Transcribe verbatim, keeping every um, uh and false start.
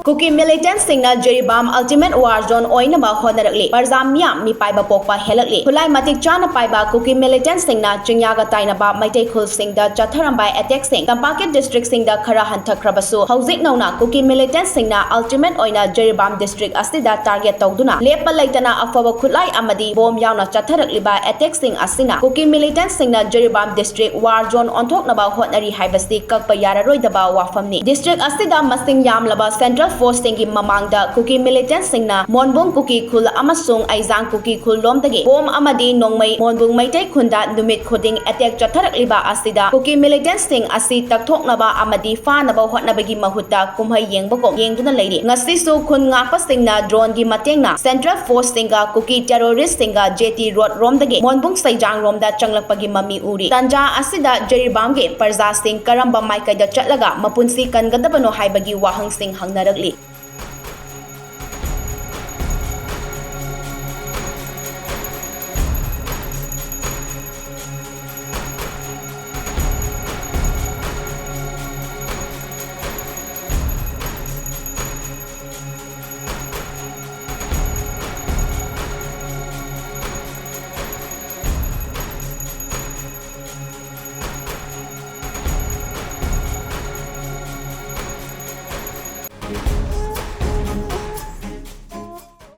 ꯀꯨꯀꯤ ꯃꯤꯂꯤꯇꯦꯟꯠꯁꯤꯡꯅ Jiribam ultimate war zone ꯑꯣꯏꯅꯕ ꯍꯣꯠꯅꯔꯛꯂꯤ꯫ ꯄ꯭ꯔꯖꯥ ꯃꯤꯌꯥꯝ ꯃꯤꯄꯥꯏꯕ ꯄꯣꯛꯄ ꯍꯦꯜꯂꯛꯂꯤ꯫ ꯈꯨꯠꯂꯥꯏ ꯃꯇꯤꯛ ꯆꯥꯅ ꯄꯥꯏꯕ ꯀꯨꯀꯤ ꯃꯤꯂꯤꯇꯦꯟꯠꯁꯤꯡꯅ ꯆꯤꯡꯌꯥꯒ ꯇꯥꯏꯅꯕ ꯃꯩꯇꯩ ꯈꯨꯜꯁꯤꯡꯗ ꯆꯠꯊꯔꯝꯕ ꯑꯦꯇꯦꯛꯁꯤꯡ ꯇꯝꯄꯥꯛꯀꯤ ꯗꯤꯁꯇ꯭ꯔꯤꯛꯁꯤꯡꯗ ꯈꯔ ꯍꯟꯊꯈ꯭ꯔꯕꯁꯨ, ꯍꯧꯖꯤꯛ ꯅꯧꯅ ꯀꯨꯀꯤ ꯃꯤꯂꯤꯇꯦꯟꯠꯁꯤꯡꯅ ꯑꯜꯇꯤꯃꯦꯠ ꯑꯣꯏꯅ ꯖꯤꯔꯤꯕꯥꯝ ꯗꯤꯁꯇ꯭ꯔꯤꯛ ꯑꯁꯤꯗ ꯇꯥꯔꯒꯦꯠ ꯇꯧꯗꯨꯅ ꯂꯦꯞꯄ ꯂꯩꯇꯅ ꯑꯐꯕ ꯈꯨꯠꯂꯥꯏ ꯑꯃꯗꯤ ꯕꯣꯝ ꯌꯥꯎꯅ ꯆꯠꯊꯔꯛꯂꯤꯕ ꯑꯦꯇꯦꯛꯁꯤꯡ ꯑꯁꯤꯅ ꯀꯨꯀꯤ ꯃꯤꯂꯤꯇꯦꯟꯠꯁꯤꯡꯅ ꯖꯤꯔꯤꯕꯥꯝ ꯗꯤꯁꯇ꯭ꯔꯤꯛ ꯋꯥꯔ ꯖꯣꯟ ꯑꯣꯟꯊꯣꯛꯅꯕ ꯍꯣꯠꯅꯔꯤ ꯍꯥꯏꯕꯁꯤ ꯀꯛꯄ ꯌꯥꯔꯔꯣꯏꯗꯕ ꯋꯥꯐꯝꯅꯤ꯫ ꯗꯤꯁꯇ꯭ꯔꯤꯛ ꯑꯁꯤꯗ ꯃꯁꯤꯡ ꯌꯥꯝꯂꯕ ꯁꯦꯟꯇ꯭ꯔꯦꯜ ꯐꯣꯔꯁꯁꯤꯡꯒꯤ ꯃꯃꯥꯡꯗ ꯀꯨꯀꯤ ꯃꯤꯂꯤꯇꯦꯟꯠꯁꯤꯡꯅ ꯃꯣꯟꯕꯨꯡ ꯀꯨꯀꯤ ꯈꯨꯜ ꯑꯃꯁꯨꯡ ꯑꯩꯖꯥꯡ ꯀꯨꯀꯤ ꯈꯨꯜ ꯂꯣꯝꯗꯒꯤ ꯕꯣꯝ ꯑꯃꯗꯤ ꯅꯣꯡꯃꯩ ꯃꯣꯟꯕꯨꯡ ꯃꯩꯇꯩ ꯈꯨꯟꯗ ꯅꯨꯃꯤꯠ ꯈꯨꯗꯤꯡ ꯑꯦꯇꯦꯛ ꯆꯠꯊꯔꯛꯂꯤꯕ ꯑꯁꯤꯗ ꯀꯨꯀꯤ ꯃꯤꯂꯤꯇꯦꯟꯠꯁꯤꯡ ꯑꯁꯤ ꯇꯛꯊꯣꯛꯅꯕ ꯑꯃꯗꯤ ꯐꯥꯅꯕ ꯍꯣꯠꯅꯕꯒꯤ ꯃꯍꯨꯠꯇ ꯀꯨꯝꯍꯩ ꯌꯦꯡꯕꯒꯨꯝ ꯌꯦꯡꯗꯨꯅ ꯂꯩꯔꯤ꯫ ꯉꯁꯤꯁꯨ ꯈꯨꯟ ꯉꯥꯛꯄꯁꯤꯡꯅ ꯗ꯭ꯔꯣꯟꯒꯤ ꯃꯇꯦꯡꯅ ꯁꯦꯟꯇ꯭ꯔꯦꯜ ꯐꯣꯔꯁꯁꯤꯡꯒ ꯀꯨꯀꯤ ꯇꯦꯔꯣꯔꯤꯁ꯭ꯠꯁꯤꯡꯒ ꯖꯦꯇꯤ ꯔꯣꯗ ꯔꯣꯝꯗꯒꯤ ꯃꯣꯟꯕꯨꯡ ꯁꯩꯖꯥꯡ ꯔꯣꯝꯗ ꯆꯪꯂꯛꯄꯒꯤ ꯃꯃꯤ ꯎꯔꯤ꯫ ꯇꯟꯖꯥ ꯑꯁꯤꯗ ꯖꯤꯔꯤꯕꯥꯝꯒꯤ ꯄ꯭ꯔꯖꯥꯁꯤꯡ ꯀꯔꯝꯕ ꯃꯥꯏꯀꯩꯗ ꯆꯠꯂꯒ ꯃꯄꯨꯟꯁꯤ ꯀꯟꯒꯗꯕꯅꯣ ꯍꯥꯏꯕꯒꯤ ꯋꯥꯍꯪꯁꯤꯡ ꯍꯪꯅꯔꯛꯂꯤ꯫